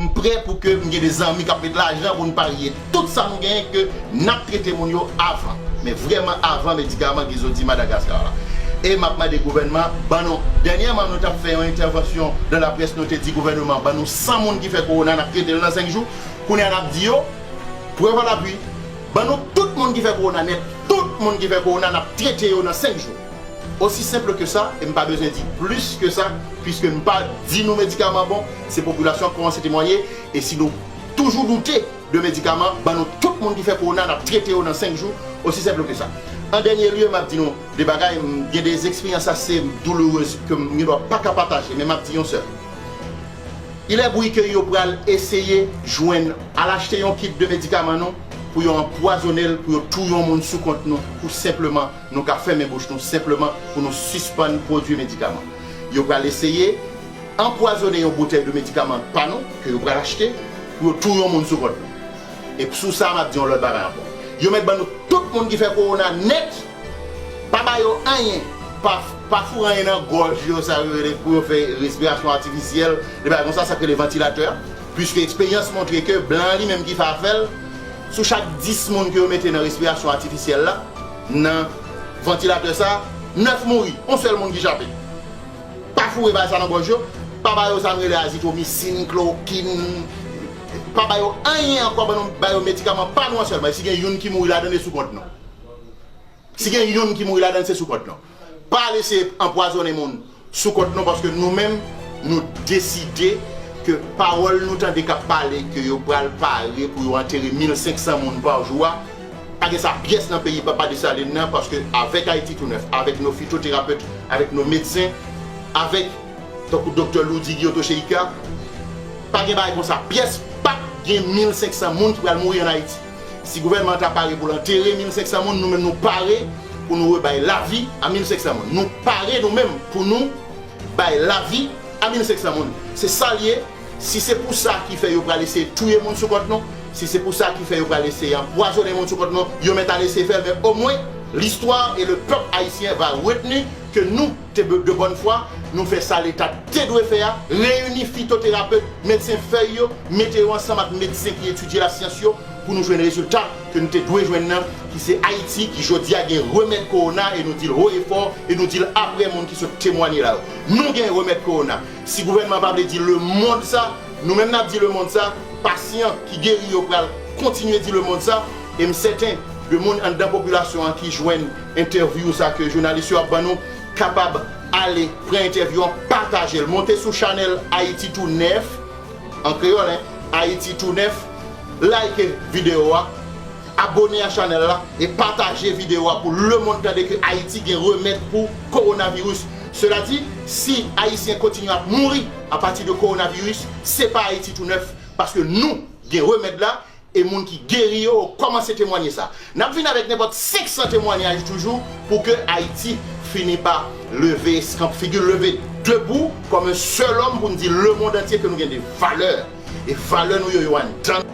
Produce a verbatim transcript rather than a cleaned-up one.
M prè pou ke m gen de zanmi k ap met lajan pou n parye tout sa nou genyen, ke n ap trete moun yo avan. Men vrèman avan medikaman ki soti Madagaskar la. E m ap mande gouvènman, ban nou, dènyèman nou t ap fè yon entèvansyon nan laprès, nou te di gouvènman, ban nou san moun ki fè kowona, n ap trete l nan senk jou. Kounye a n ap di yo, prèv a lapui, ban nou tout moun ki fè kowona nèt, tout moun ki fè kowona, n ap trete yo nan senk jou. Osi senp ke sa, e m pa bezwen di plis ke sa, piske m pa di nou medikaman bon, se popilasyon an k kòmanse temwanye, e si nou toujou doute de medikaman, ban nou tout moun ki fè kowona, n ap trete yo nan senk jou, osi senp ke sa. An dènye lye, m ap di nou de bagay, m gen de eksperyans ase doulourez ke m gen dwa pa ka pataje, men m ap di yon sèl. Il est bruit ke yo pral eseye jwenn, al achte yon kit de medikaman nou, pou yo anpwazonnen l, pou yo touye yon moun sou kont nou, pou senpleman nou ka fèmen bouch nou, senpleman pou nou sispann pwodui medikaman. Yo pral eseye anpwazonnen yon boutèy de medikaman pa nou, ke yo pral achte, pou yo touye yon moun sou kont nou. E sou sa, m ap di yon lòt bagay ankò. Yo mèt ban nou tout moun ki fè kowona nèt, pa ba yo anyen, pa, pa foure anyen nan gòj yo, sa yo rele pou yo fè respirasyon atifisyèl, de bagay konsa, sa k rele vantilatè. Piske eksperyans montre ke blan an li menm ki fè afè l, sou chak dis moun ke yo mete nan respirasyon atifisyèl la, nan vantilatè sa, nèf mouri, yon sèl moun ki chape. Pa foure bagay sa nan gòj yo, pa ba yo sa n rele azitromisin, klorokin, pa ba yo anyen ankò, ban nou ba yo medikaman pa nou an sèlman. E si gen youn ki mouri ladan l, e sou kont nou. Si gen youn ki mouri ladan l, se sou kont nou. Pa al eseye anpwazonnen moun sou kont nou, paske nou menm, nou deside ke pawòl nou tande k ap pale ke yo pral pare pou yo antere mil senk san moun pa jou a, pa gen sa pyès nan peyi Papa Desalin nan, paske avèk Ayiti Tou Nèf, avèk nos phytothérapeutes, avèk nos médecins, avèk, tankou Doktè Loudy Guillotot Chérika, pa gen bagay konsa pyès, p ap gen mil senk san moun ki pral mouri ann Ayiti. Si gouvènman an ta pare pou l antere mil senk san moun, nou menm nou pare pou nou rebay lavi a mil senk san moun. Nou pare nou menm pou nou bay lavi a mil senk san moun. Se sa l ye. Si se pou sa ki fè yo pral eseye touye moun sou kont nou, si se pou sa ki fè yo pral eseye anpwazonnen moun sou kont nou, yo mèt al eseye fè l, men omwen, l'histoire et le peuple haïtien va retenir que nous, te, de bonne foi, nou fè sa Leta te dwe fè a, reyini fitoterapet, medsen fèy yo, mete yo ansanm ak medsen ki etidye lasyans yo, pou nou jwenn rezilta ke nou te dwe jwenn nan, ki se Ayiti, ki jodi a gen remèd kowona, e nou di l ho e fò, e nou di l aprè moun ki sot temwanye la yo. Nou gen remèd kowona. Si gouvènman pa vle di lemonn sa, nou menm n ap di lemonn sa, pasyan ki geri yo pral kontinye di lemonn sa, e m sèten ke moun anndan popilasyon an ki jwenn entèvyou sa ke jounalis yo ap ban nou, kapab ale pran entèvyou an, pataje l, monte sou chanèl Ayiti Tou Nèf, an kreyòl, en, Ayiti Tou Nèf, like videyo a, abone a chanèl la e pataje videyo a pou lemonn tande ke Ayiti gen remèd pou kowonaviris. Sela di, si Ayisyen kontinye ap mouri apati de kowonaviris, se pa Ayiti Tou Nèf, paske nou gen remèd la, e moun ki geri yo kòmanse temwanye sa. N ap vin avèk nenpòt senk san temwanyaj toujou pou ke Ayiti fini pa leve eskanp figi l, leve debou kòm yon sèl òm pou n di lemonn antye ke nou gen de valè. E valè nou yo, yo anndan.